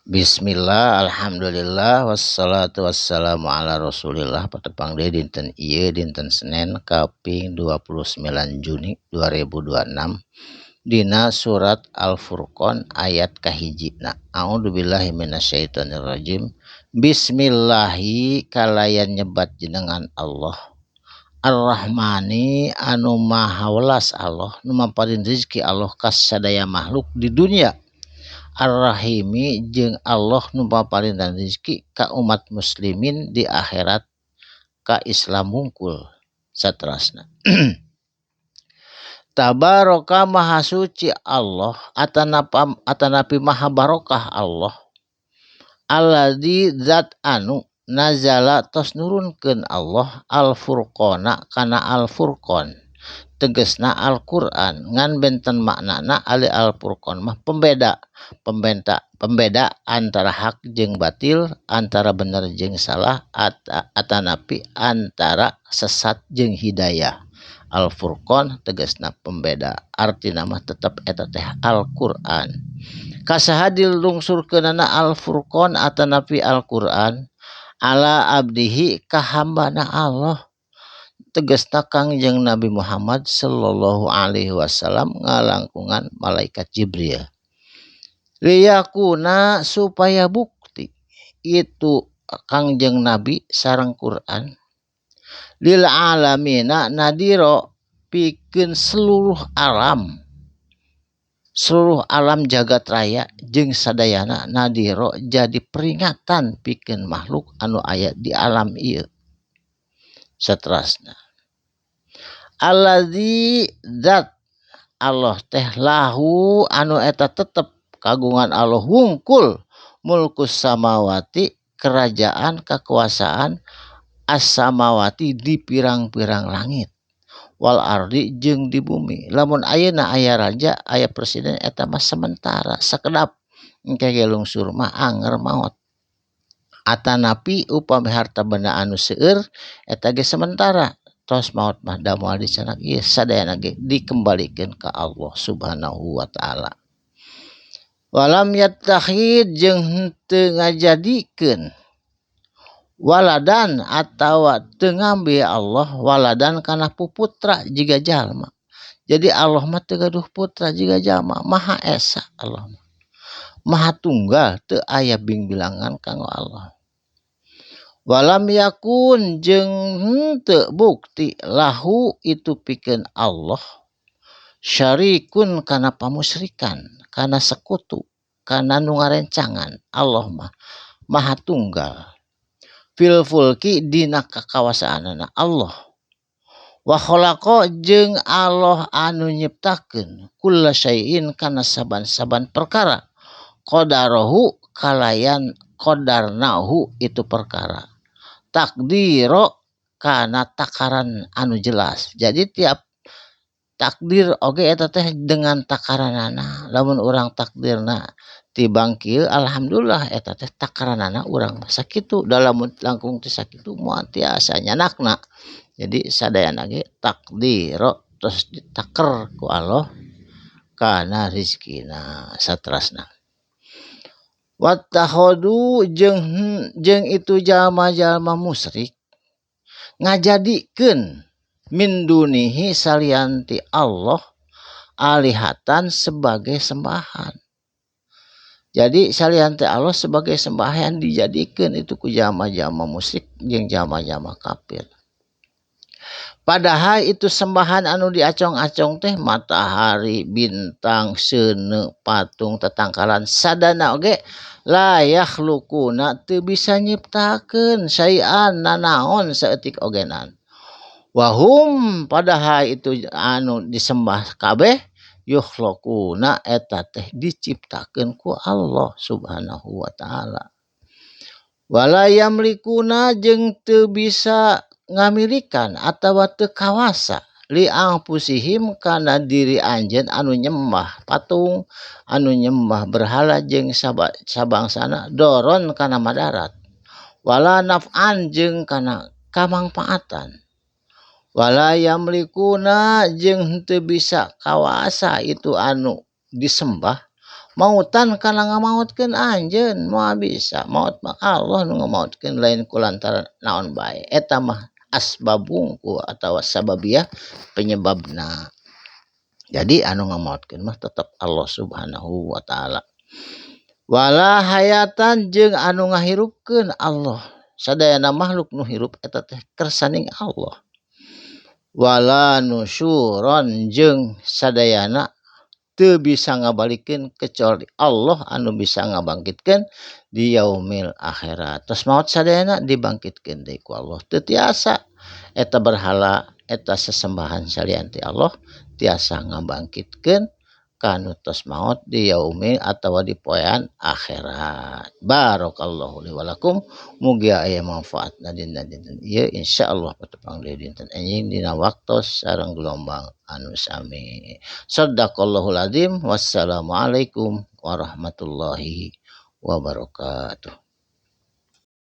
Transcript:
Bismillah, alhamdulillah, wassalatu wassalamu ala rasulillah. Patepang deui dinten ieu, dinten Senin kaping 29 Juni 2026, dina surat Al-Furqan ayat kahijina. A'udzubillahi minasyaitonirrajim. Bismillahi kalayan nyebat jenengan Allah, Ar-Rahmani anu maha welas Allah, nu maparin rezeki Allah ka sadaya makhluk di dunia, Ar-Rahimi jeung Allah nu maparindan rezeki ka umat muslimin di akhirat, ka Islam wungkul saterasna. Tabaraka maha suci Allah atanapi maha barokah Allah, alladzi zat anu nazala tos nurunkeun Allah al-Furqana kana Al-Furqan, tegesna Al-Qur'an, ngan benten maknana ali Al-Furqan mah pembeda, pembeda pembeda antara hak jeung batil, antara bener jeung salah, atanapi antara sesat jeung hidayah. Al-Furqan tegesna pembeda, artina mah tetep eta teh Al-Qur'an. Kasaha dilungsurkeunana Al-Furqan atanapi Al-Qur'an? Ala abdihi ka hambana Allah, tegesna Kangjeng Nabi Muhammad sallallahu alaihi wasallam ngalangkungan malaikat Jibril, liyakuna supaya bukti itu Kangjeng Nabi sareng Quran, lil alamina nadiro pikeun seluruh alam jagat raya jeung sadayana, nadiro jadi peringatan pikeun makhluk anu aya di alam ieu saterasna. Alladzi zat Allah teh lahu anu eta tetep kagungan Allah wungkul, mulkus samawati kerajaan kekuasaan, as-samawati di pirang-pirang langit, wal ardi jeung di bumi. Lamun ayeuna aya raja, aya presiden, eta mah sementara, sakedap, engke ge lungsur mah anger maot. Atanapi upami harta benda anu seueur, eta ge sementara, tos maot mah da moal dicanak ieu, sadayana ge dikembalikeun ka Allah Subhanahu wa taala. Walam yattakhid jeung henteu ngajadikeun, waladan atawa teu ngambil Allah, waladan kana puputra jiga jalma. Jadi Allah mah teu gaduh putra jiga jalma. Maha Esa Allah mah, Maha Tunggal, teu aya bingbilangan kanggo Allah. Walam yakun jeung henteu bukti, lahu itu pikeun Allah, syarikun kana pamusrikan, kana sekutu, kana nu ngarencangan. Allah mah Maha Tunggal, fil fulki dina kakawasaanana Allah. Wa khalaqa jeung Allah anu nyiptakeun, kulla syai'in kana saban-saban perkara, qadarahu kalayan qadarnahu itu perkara, takdiro kana takaran anu jelas. Jadi tiap takdir oge eta teh dengan takaranana. Lamun urang takdirna tibang kieu, alhamdulillah, eta teh takaranana urang mah sakitu. Da lamun langkung ti sakitu moal tiasa nyanakna. Jadi sadayana ge takdiro tos ditaker ku Allah kana rizkina saterasna. Wattakhadhu jeung jeung itu jalma-jalma musyrik ngajadikeun, min dunihi salian ti Allah, alihatan sebagai sembahan. Jadi salian ti Allah sebagai sembahan dijadikeun itu ku jalma-jalma musyrik jeung jalma-jalma kafir. Padahal itu sembahan anu diacong-acong teh matahari, bintang, seuneu, patung, tetangkalan, sadana oge la yakhluquna teu bisa nyiptakeun, syai'an nanaon saeutik ogenan. Wahum padahal itu anu disembah kabeh, yukhlaquna eta teh diciptakeun ku Allah Subhanahu wa taala. Wala yamlikuna jeung teu bisa ngamilikan atawa teu kawasa, li anfusihim kana diri anjeun anu nyembah patung, anu nyembah berhala jeung sabangsana, doron kana madarat, wala naf'an jeung kana kamangpaatan. Wala yamlikuna jeung henteu bisa kawasa itu anu disembah, Mautan kana ngamautkeun anjeun moal bisa. Maut mah Allah nu ngamautkeun lain ku lantaran naon bae. Eta mah asbab wungkul atawa sababiah penyebabna. Jadi anu ngamautkeun mah tetep Allah Subhanahu wa taala. Wala hayatan jeung anu ngahirupkeun Allah. Sadayana makhluk nu hirup eta teh kersaning Allah. Wala nusyuron jeung sadayana teu bisa ngabalikeun kecuali Allah anu bisa ngabangkitkeun di yaumil akhirat. Tos maot sadayana dibangkitkeun deui ku Allah. Teu tiasa eta berhala eta sesembahan salian ti Allah tiasa ngabangkitkeun kanu tos maot di yaumil atawa di poean akhirat. Barakallahu li wa lakum, mugia aya manfaatna dina dinten ieu, insyaallah patepang deui dinten enjing dina waktos sareng gelombang anu sami. Sadaqallahul azim. Wassalamualaikum warahmatullahi wabarakatuh.